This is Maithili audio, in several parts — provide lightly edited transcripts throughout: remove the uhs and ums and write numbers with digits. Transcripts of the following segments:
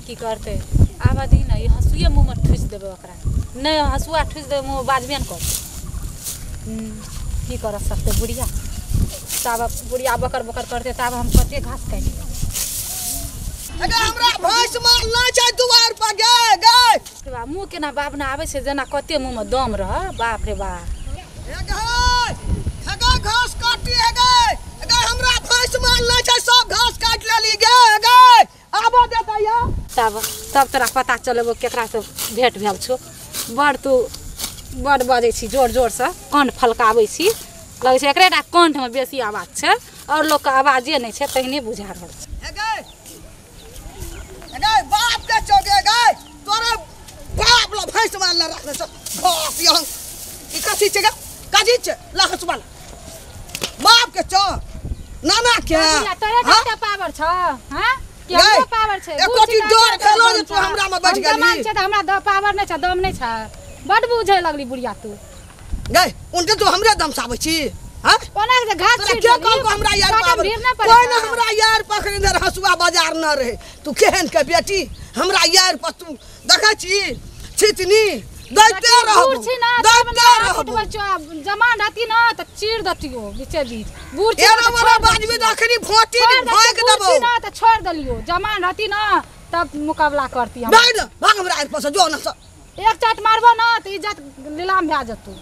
की करतै। आबऽ दही ने, ई हँसुए मुँहमे ठुसि देबै ओकरा। नहि हँसुआ ठुसि देबै मुँहमे, बाजबे ने करतै। की करऽ सकतै बुढ़िया? ताब बुढ़िया बकर बकर करतै ताब हम कते घास काटि लेबै। अगर हमरा भैंस मारना छै दुआर पर गे गे। मुँह केना बाबना आबै छै जेना कते मुँहमे दम रह, बाप रे बाप। हे गे हे घास काटी हे गे, अगर हमरा भैंस मारना छै सब घास काटि लेली गे गे, आबऽ दे दैया। तब तब तोरा पता चलेबो केकरा से भेंट भेल छौ। बड़ तू बड़ बजै छी जोर जोरसँ, कंठ फलकाबै छी, लगै छै एकरे टा कंठमे बेसी आवाज छै और लोकके आवाजे नहि छै, तहिने बुझा रहल छै। हे गे हे गे बाप के चौके गे, तोरा बाप ला भैंस मारना रखने छ घास यहाँ ई कथी छै गे, कथी छै ला हँसुआ बाप के चौ नाना के तोरे कते पावर छ? हां कि हमरो पावर छै? एको चीज डर भेलो जे तू हमरा में बैठ गेली। जमान छै त हमरा द पावर नै छै, दम नै छै। बड बुझै लगली बुढ़िया तू। गई उनके तू हमरे दम साबै छी? हां ओना जे घास छी के कहल को हमरा यार पावर कोई ना, हमरा यार पकड़े इधर हसुआ बाजार न रहे। तू केहन के बेटी हमरा यार पर तू देखै छी छितनी दैते रहबो, दैते रहबो। जमान रहती ना त चीर दतियो बीचे बीच। बूढ़ छी एना वाला बाजबी त अखनी भोटी भाग देबो ना त छोड़ देलियो। जमान रहती ना तब मुकाबला करती हम। भाग भाग हमरा आर पर जो ना एक चाट मारबो ना त इज्जत नीलाम भए जतू।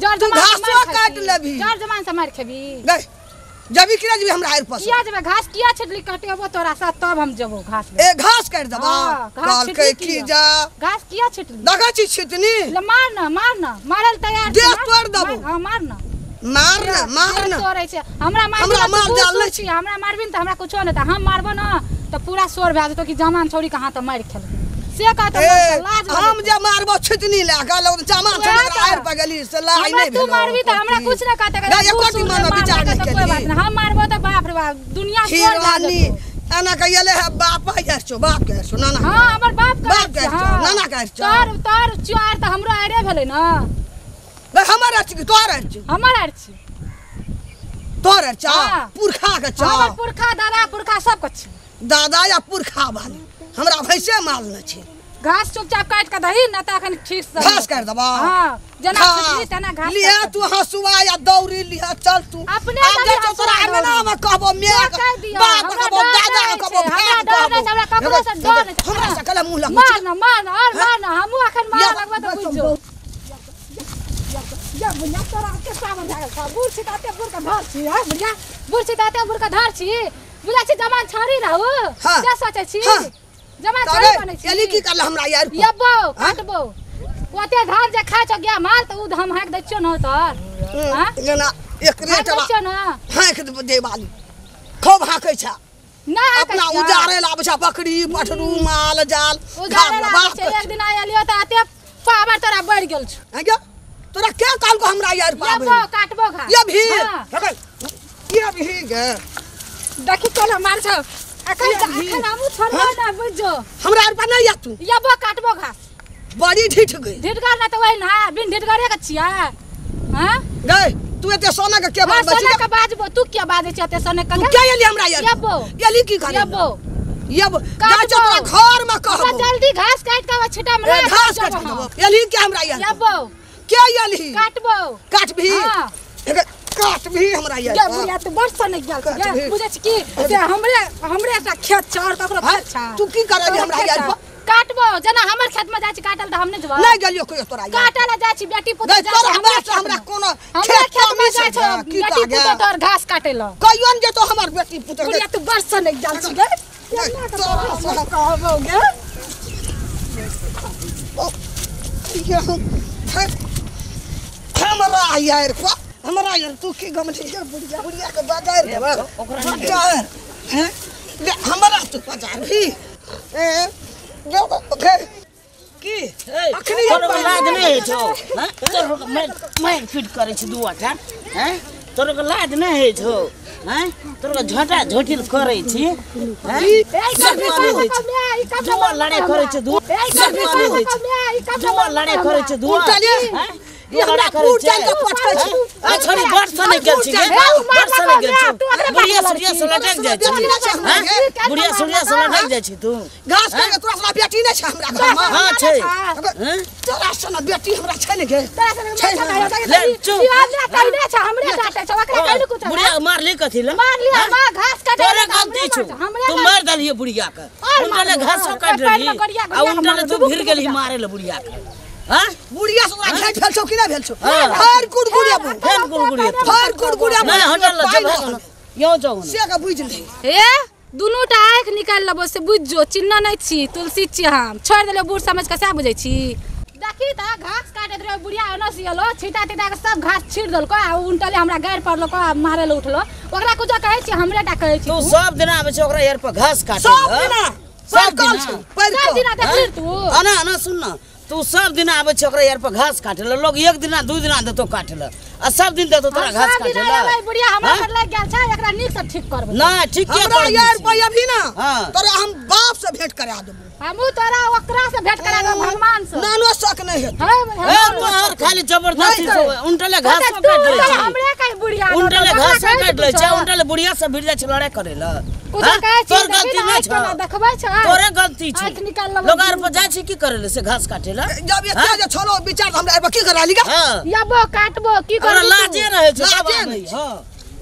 जर जमान घासो काट लेबी, जर जमान से मार खेबी। गई जबी कि जबी हमरा आर पर किया जेबे? घास किया छिटली कटेबो तोरा साथ तब हम जेबो घास। ए घास काट देबो काल के की जा घास किया छिटली? देखै छी छिटनी ले मार ना, मार ना, मारल तैयार देह तोड़ देबो। हां मार ना, मार ना, मार ना तोड़ै छै हमरा। मार हमरा मार जाल नै छी, हमरा मारबिन त हमरा कुछो नै त हम मारबो ना त पूरा शोर भए जेतो कि जमान छोड़ी कहां त मार खेलबो। से कहत लाज हम जे मारबो छिटनी ले के लग जमान छोड़ी आर पर गेली से लाज नै भेलो। तू मारबी त हमरा कुछ ना कहत। ना एको टी मन विचार नै केली। हम मारबो त बाप रे बाप दुनिया शोर भए जेतो। एना कहियले है बाप यार छो, बाप के छो नाना। हां हमर बाप के बाप के छो नाना के छो। तोर तोर चार त हमरो आरे भेलै ना। बे हमर अछि तोर अछि? हमर अछि तोर अछि पुरखा के छो। हमर पुरखा दादा पुरखा सब के छी। दादा या पुरखा वाली हमरा भैंसे माल न छै। घास चुपचाप काट के दही ना त अखन ठीक से घास काट देबा। हां जेना छिटली तेना घास लिहा तू हंसुआ या दौरी लिहा चल तू अपने आब जे तोरा अंगना में कहबो मे बाप कहबो दादा कहबो हमरा डर नै, हमरा ककरो से डर नै। हमरा से कला मुंह लग मार ना, मार ना और मार ना, हमहु अखन मार लगबो त बुझ जो। या बुढ़िया तोरा के सावन भए गेल छौ। बूढ़ छी त एते बूढ़ के धर छी। हां बुढ़िया बूढ़ छी त एते बूढ़ के धर छी। बुझै छी जमान छाड़ी रहू से सोचै छी? जमा छाड़ी बनै छी। एली की करल हमरा यार? यबो काटबो ओते धान जे खाइ छौ गया माल त उ हम हाँक दै छियौ न तोर। हां जेना एकरे टा छियौ न हाँक दे वाली खूब हाँकै छ ना अपना उजारे लाबै छ बकरी पठरू माल जाल उजारे लाबै छ। एक दिन आयलियो त एते पावर तोरा बढ़ि गेल छौ। हां गे तोरा के कहल को हमरा यार पावर? यबो काटबो घास ये भी ये भी गे देखी कोना मार छौ अखन अखन हमहु छोड़बो ना बुझ जो। हमरा आर पर नहीं या तू। यबो काटबो घास बड़ी ढीठ गई। ढीठगर ना त वही ना बिन ढीठगरे के छिया। हां गई तू एते सोना के के बात सोना के बाजबो तू के बाजै छी एते सोना के? तू के एली हमरा यार? यबो एली की करे? यबो यब जा छ तोरा घर में कहबो जल्दी घास काट के छिटा में घास काट देबो। एली के हमरा यार? यबो के एली? काटबो काट भी काट भी हमरा यार। गे बुढ़िया तू बड़ सनक गेल छी। बुझै छी कि से हमरे हमरे एकटा खेत छ और ककरो खेत छ। तू की करली हमरा यार? काटबो जेना हमर खेत में जाइ छी काटल त हम नै जेबो। नै गेलियो कहियो तोरा यार काटल जाइ छी बेटी पुतोह जाइ तोरा हमरा कोनो खेत में जाइ छ बेटी पुतोह तोर घास काटे ल कहियो न जेतो हमर बेटी पुतोह। बुढ़िया तू बड़ सनक गेल छी गे। तोरा कहबो गे हमरा यार हमरा यार तू की गम छी बुढ़िया बुढ़िया के बाजार देबो ओकरा हैं हमरा तू बाजार भी ए जो ओके की अखनी तोर लाज नै होइ छौ? हैं तोर मारि पीट करै छी दुआटा। हैं तोर के लाज नै होइ छौ? हैं तोर के झटा झोटिल करै छी। हैं दुआ लड़ाइ करै छी दुआ लड़ाइ करै छी दुआ। ई हमरा फूट जान के पटकै छै। आ छोरी बड़ से नहीं गेल छी, बड़ से नहीं गेल छी, बुढ़िया सुढ़िया से लटक जाइ छी। हां, बुढ़िया सुढ़िया से लटक जाइ छी तू। घास के तोरा से बेटी नै छै हमरा घर में। हां छै। तोरा से न बेटी हमरा छै ने गे। तोरा से ले चुप। कइले छै हमरे डांटे छै, ओकरा कइले कुछ। बुढ़िया मार ले कथि ले? मार लिया, मां घास काटे। तोरे गलती छौ, तू मार देलिए बुढ़िया के। उनटा घासो काट रही आ उनटा तू भिर गेली मारे ले बुढ़िया के। हां, बुढ़िया से ओकरा भेंट भेल छौ कि नै भेल छौ? हर गुड़गुड़िया फेर गुड़गुड़िया, हर गुड़गुड़िया। नै हटल जब यो जाऊ से के बुझ ले। ए दुनू टा आंख निकाल लेबो से बुझ जो, चिन्ह नै छी, तुलसी छी हम। छोड़ देलियो बूढ़ समझ के, सएह बुझै छी। देखी त घास काटैत रहे बुढ़िया ओना सियलो, छीटा तीटा के सब घास छीट देलको आ उनटले हमरा गारि पड़लको आ मारे ले उठलो। ओकरा कुछो कहै छी, हमरे टा कहै छी। तू सब दिन आबै छै ओकरा यार पर घास काटे। सब दिना सब दिना देखली तू। अना अना सुन न, तू सब दिन आबै छै ओकरा यार पर घास काटे ले। लोग एक दिना दू दिना देतो काटे ले आ सब दिन देतो तोरा घास काटे ले। बुढ़िया हमरा पर लागि गेल छै, एकरा नीक से ठीक करबै। ना ठीक के हमरा यार पर अभी ना तोरा हम बाप से भेंट करा देबो। हमहू तोरा ओकरा से भेंट करा देबो, भगवान से। नानो शक नहीं हेतौ। ए तोहर खाली जबरदस्ती से उनटले घास काट ले छै। हमरे कहि बुढ़िया उनटले घास काट ले छै, उनटले बुढ़िया से भिड़ जाइ छै लड़ाई करे ले। कुछ कहै छी तोर गलती नै छौ, देखबै छै तोरे गलती छै। आंख निकाल लेबो। लोग आर पर जाइ छै की करे ले से घास काटे ले। जब एते जे छलो विचार हमरा एबा की करा ली गा? यबो काटबो की करबो? लाजे रहै छै, लाजे नै। हां,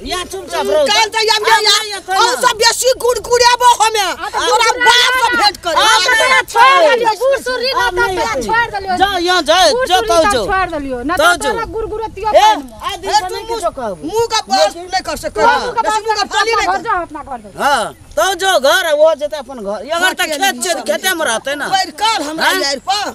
या चुपचाप रहो। काल त आब जा और सब बेसी गुड़गुड़ाबो हमे तोरा बाप से भेंट करे। तोरा छोड़ देलियो बूढ़ सुरी न त तोरा छोड़ देलियो। जा या जा जो तो जो छोड़ देलियो न त तोरा गुड़गुड़तियो। ए आ दिन से नहीं किछो कहबो, मुंह का पास नहीं कर सकै, मुंह का फाली नहीं कर। जा अपना घर दे। हां तो जो घर वो जेते अपन घर। अगर त खेत छै खेते में रहते ना। पर काल हमरा यार पर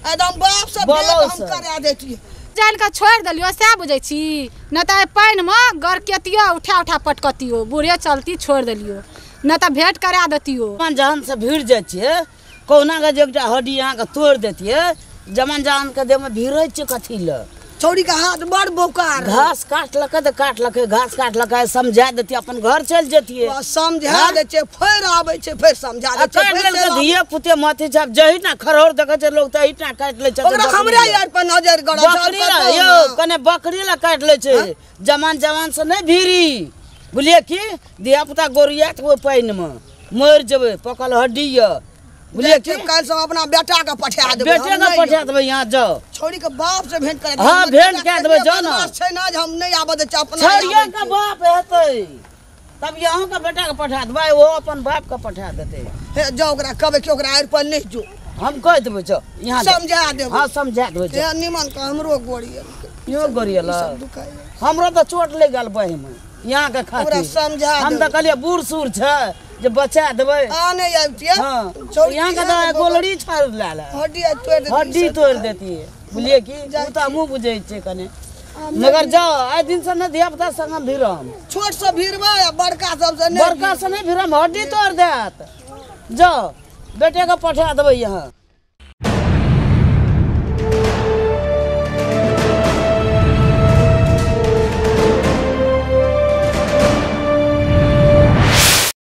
एकदम बाप से भेंट हम करा देती। जान के छोड़ देलियो सएह बुझै छी, न त पानिमे गरकेतियो उठा उठा पटकतियो। बूढ़े चलती छोड़ देलियो न त भेंट करा देतियो। जमान जहान से भीड़ जाइ छियै कहुना के जे एकटा हड्डी अहाँके तोड़ि देतियै। जमान जहान के देहमे भिड़ै छै कथी लए? छौड़ी के हाथ बड़ बोकार। घास काटलकै त काटलकै, घास काटलकै समझा देतियै अपन घर चलि जतियै। समझा दै छै फेर आबै छै फेर समझा दै छै। धिये पुते मथी छै, जही ना खरहर देखै छै लोग तही ना काटि लै छै। ओकरा हमरे यार पर नजर गड़ल छै यौ, कने बकरी ला काटि लै छै। जमान जवान से नहि भिड़ी बुझलियै की? धिया पुता गोरियात ओहि पानिमे मरि जेबै, पकल हड्डी यऽ बुझलियै की? काल्हि सब अपना बेटा के पठा देबै। बेटे के पठा देबै यहाँ जाओ। छोड़ी के बाप से भेंट करा। हां भेंट करा देबै जाओ ना। छै ना जे हम नहीं आबऽ दै छै अपना। छोड़िया के बाप हेतै तब यहाँ के बेटा के पठा देबै, ओ अपन बाप के पठा देतै। हे जाओ ओकरा कहबै कि ओकरा आड़ि पर नहीं जो। हम कह देबै जाओ यहाँ समझा देबै। हां समझा देबै। हे निमन के हमरो गोड़ियल यो गोड़ियल हमरो त चोट लागि गेल बाहि में यहाँ के खातिर। ओकरा समझा हम त कहलियै बूढ़ सूढ़ छै जे बचा देबै। आ नहीं आबितियै। हां यहाँ के त गोलड़ी छाड़ ला ला हड्डी तोड़ देती, हड्डी तोड़ देती बुझलियै की? ओ त हमहूँ बुझै छियै कने। मगर जाओ आइ दिन से न धिया पुता संग भिड़म, छोट से भिड़बै आ बड़का सब से नहीं, बड़का से नहीं भिड़म, हड्डी तोड़ देत। जाओ बेटे के पठा देबै यहाँ।